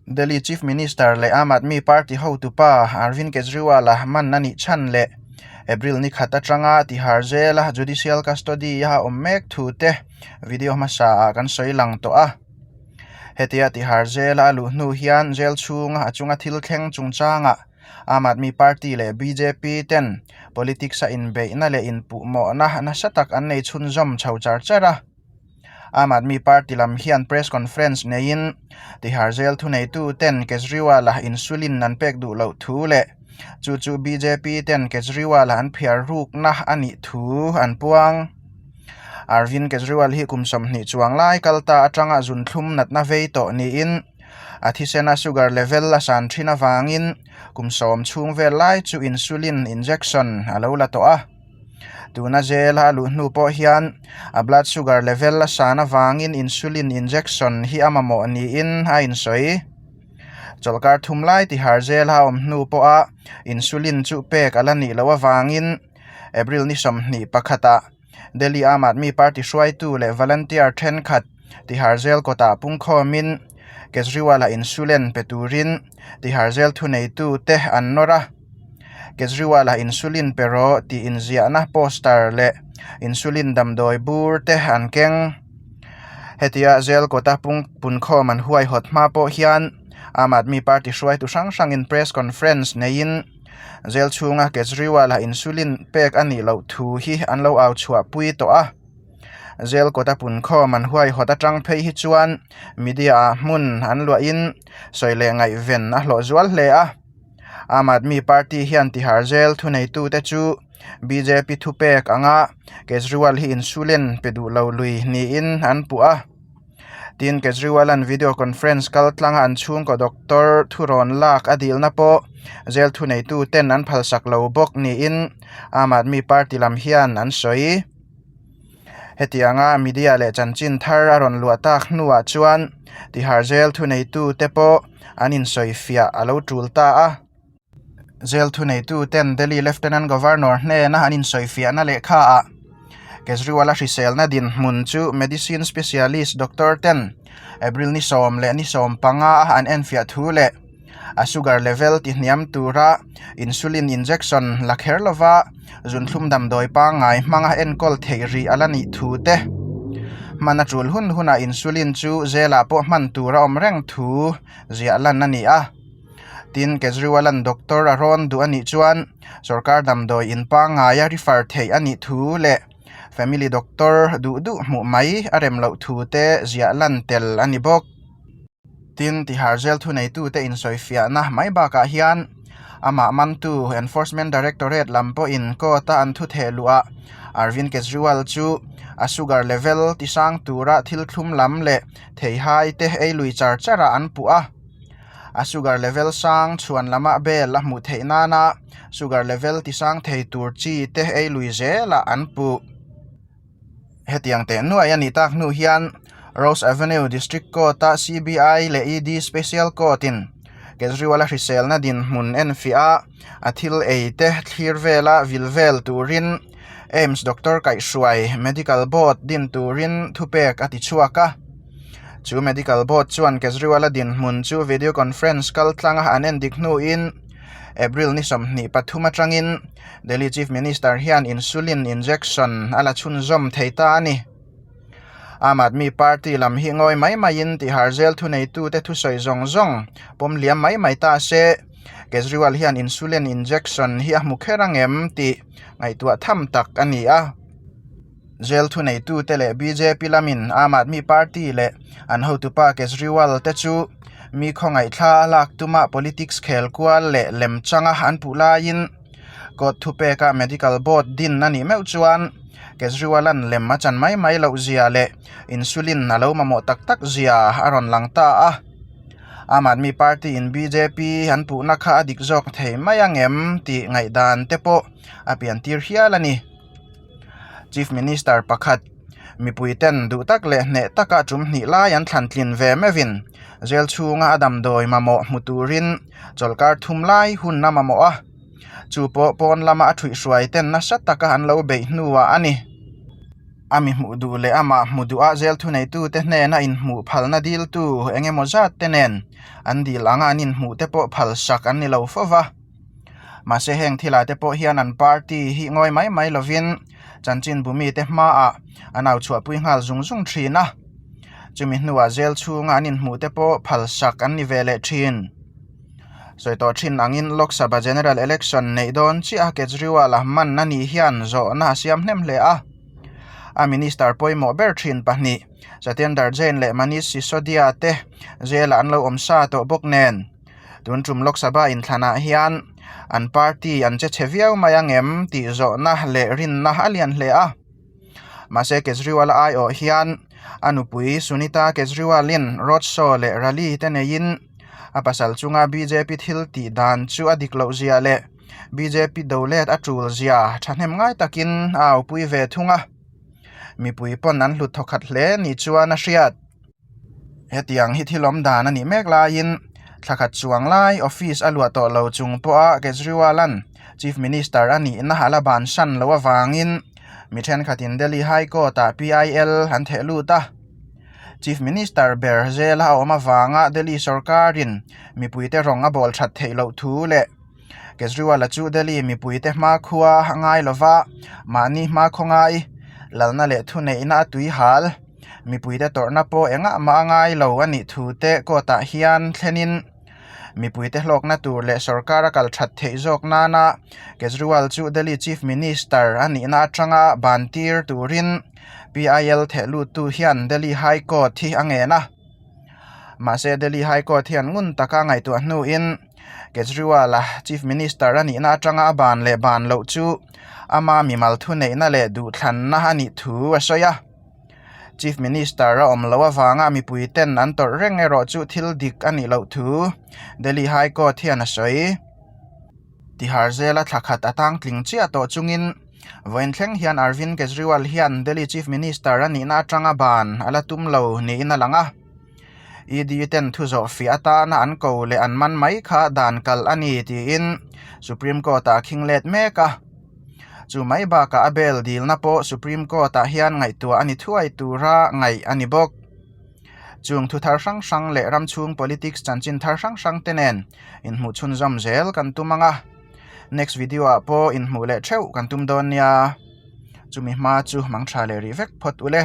Delhi Chief Minister leh Aam Aadmi Party hotupa Arvind Kejriwal-a man a nih chhan leh April ni khat atanga Tihar Jail-a judicial custody-a awm mek thu te video hmasa ah kan sawi lang tawh a. Hetia Tihar Jail-a a luh hnu hian jail chhunga a chunga thil thleng chungchangah Aam Aadmi Party leh bjp ten politics-a inbeihna leh inpuhmawhna nasa tak an nei chhunzawm chho char char a. Aam Aadmi Party lam hian press conference neiin Tihar Jail thuneitu ten Kejriwal-a insulin an pek duh loh thu leh chu chu bjp ten Kejriwal-a an phiar rukna a nih thu an puang. Arvind Kejriwal hi kum 20 chuang lai kal ta atanga zunthlum natna vei tawh niin a thisena sugar level a san thin avangin kum 10 chhung vel lai chu insulin injection a lo la tawh a. Tuna zela a luh hnu pawh hian a blood sugar level a san avangin insulin injection hi a mamawh niin a insawi. Chawlhkar thum lai tihar zela a awm hnu pawha insulin chu pek a la nih loh avangin April ni 21ah Delhi Aam Aadmi Party hruaitu leh volunteer thenkhat tihar zel kawtah pungkhawmin Kejriwal-a insulin pe turin tihar zel thuneitute an nawr a. Kejriwal-a insulin pe rawh tih inziahna poster leh insulin damdawi bur te an keng. Hetia zel kawta pung punkhawm an huaihawt hma pawh hian Aam Aadmi Party hruaitu hrang hrangin press conference neiin zel chhunga Kejriwal-a insulin pek a nih loh thu hi an lo au chhuahpui tawh a. Zel kawta punkhawm an huaihawt atang phei hi chuan media ah hmun an luahin sawi leh ngaihven a hlawh zual hle a. Aam Aadmi Party hian Tihar Jail thuneitute chu bjp thupek anga Kejriwal hi insulin pe duh lo lui niin an puh a. Tin, Kejriwal-a'n video conference kal tlanga an chhungkaw doctor thurawn lak a dilna pawh jail thuneituten an phalsak lo bawk niin Aam Aadmi Party lam hian an sawi. Hetianga media leh chanchin thar a rawn luah tak hnuah chuan Tihar Jail thuneitute pawh an insawifiah a lo tul ta a. Jail thuneituten Delhi Lieutenant Governor hnena an insawifiahna lehkhaah Kejriwal-a hriselna dinhmun chu medicine specialist doctor ten April ni 10 leh ni 15 a an enfiah thu leh a sugar level ti hniam tura insulin injection la kher lova zunthlum damdawi pangngai hmanga enkawl theih rih a la nih thu te hman a tul hun hunah insulin chu zelah pawh hman tur a awm reng thu ziah lan a ni a. Tin, Kejriwal-a'n doctor a rawn duh a nih chuan sorkar damdawi in pangngaia refer theih a nih thu leh family doctor duh duh hmuh mai a rem loh thu te ziah lan tel a ni bawk. Tin, Tihar Jail thuneitute insawifiahna mai bakah hian amah mantu Enforcement Directorate lam pawhin court-a an thu theh luhah Arvind Kejriwal chu a sugar level tisang tura thil thlum lam leh theihai te ei lui char charah an puh a. A sugar level sang chhuan lama bel a hmuh theih nana sugar level tisang thei tur chi te ei lui zelah an puh. Hetiang teh nuai a nih tak hnu hian Rose Avenue District Court-a CBI leh ED Special Court-in Kejriwal-a hriselna dinhmun enfiah a, a thil ei te thlir vela vil vel turin AIIMS doctor kaihhruai Medical Board din turin thupek a ti chhuak a. Chu Medical Board chuan Kejriwal-a dinhmun chu video conference kaltlanga an endik hnuin April ni 23 atangin Delhi Chief Minister hian insulin injection a la chhunzawm thei ta a ni. Aam Aadmi Party lam hi ngawi mai maiin Tihar Jail thuneitute thusawi zawng zawng pawm liam mai mai ta se, Kejriwal hian insulin injection hi a hmu kher angem tih ngaihtuah tham tak a ni a. Jail thuneitute leh bjp lamin Aam Aadmi Party leh an hotupa Kejriwal te chu mi khawngaihthla a lak tuma politics khel kual leh lem changa an puh laiin court thupeka medical board din a nih meuh chuan Kejriwal-a'n lem a chan mai mai loh zia leh insulin a lo mamawh tak tak zia a rawn lang ta a. Aam Aadmi Party-in bjp an puhna kha a dik zawk thei mai angem tih ngaihdan te pawh a piantir hial a ni. Chief Minister pakhat mipui ten duh tak leh hneh taka tum hnih lai an thlan tlin ve meuhin jail chhunga a damdawi mamawh hmu turin chawlhkar thum lai hun a mamawh a, chu pawh pawn lama a thuihhruai ten nasa taka an lo beih hnuah a ni. A mi hmuh duh leh amah hmu duha zel thuneitute hnena inhmuh phalna diltu eng emaw zat te nen an dil anga an inhmuh te pawh phalsak an ni lo fo va. Mahse heng thilah te pawh hian an party hi ngawi mai mai lovin chanchinbu mite hmaah an au chhuahpui nghal zung zung thin a. Chumi hnuah zel chhunga an inhmuh te pawh phalsak an ni ve leh thin. Sawi tawh thin angin Lok Sabha General Election neih dawn chiah a Kejriwal-a man a nih hian zawhna a siam hnem hle a. A minister pawimawh ber thin pahnih Satyendar Jain leh Manish Sisodia te jail-ah an lo awm sa tawh bawk nen. Tun tum Lok Sabha inthlanah hian an party an che chhe viau mai angem tih zawhna leh rinna a lian hle a. Mahse Kejriwal-a aiawh hian a nupui Sunita Kejriwal-in road show leh rally te neiin a pasal chunga bjp thil tih dan chu a dik loh zia leh bjp do let a tul zia thahnem ngai takin a aupui ve thung a, mipui pawn an hlut thawkhat hle ni chuan a hriat. Hetiang hi thil awm dan a nih mek laiin thla khat chuang lai office a luah tawh lo chung pawha Kejriwal-a'n Chief Minister a nihna a la bansan loh avangin mi thenkhatin Delhi High Court-ah PIL an theh lut a. Chief Minister ber zela a awm avanga Delhi sorkarin mipuite rawng a bawl that theih loh thu leh Kejriwal-a chu Delhi mipuite hmakhua a ngai lova, mahni hmakhaw ngai, lalna leh thuneihna a tui hal, mipuite tawrhna pawh engah mah a ngai lo a nih thu te court-ah hian thlenin mipuite hlawkna tur leh sorkar a kal that theih zawk nana Kejriwal chu Delhi Chief Minister a nihna atanga ban tir turin PIL theh luttu hian Delhi High Court hi a ngen a. Mahse Delhi High Court hian ngun taka ngaihtuah hnuin Kejriwal-a Chief Minister a nihna atanga a ban leh ban loh chu ama mimal thuneihna leh duhthlanna a nih thu a sawi a. Chief Minister a awm loh avanga mipui ten an tawrh reng erawh chu thil dik a nih loh thu Delhi High Court hian a sawi. Tihar zela thla khat a tang tling chiah tawh chungin vawiin thleng hian Arvind Kejriwal hian Delhi Chief Minister a nihna atanga ban a la tum lo niin a lang a. ED ten thu zawh fiah atana an ko leh an man mai kha dan kalh a ni tiin Supreme Court-ah a khing let mek a. Chu mai bakah a bail dilna pawh Supreme Court-ah hian ngaihtuah a ni thuai tura ngaih a ni bawk. Chung thu thar hrang hrang leh ram chhung politics chanchin thar hrang hrang te nen inhmuh chhunzawm zel kan tum ang a, next video ah pawh inhmuh leh theuh kan tum dawn nia, chumi hma chu mang tha leh rih vek phawt ule.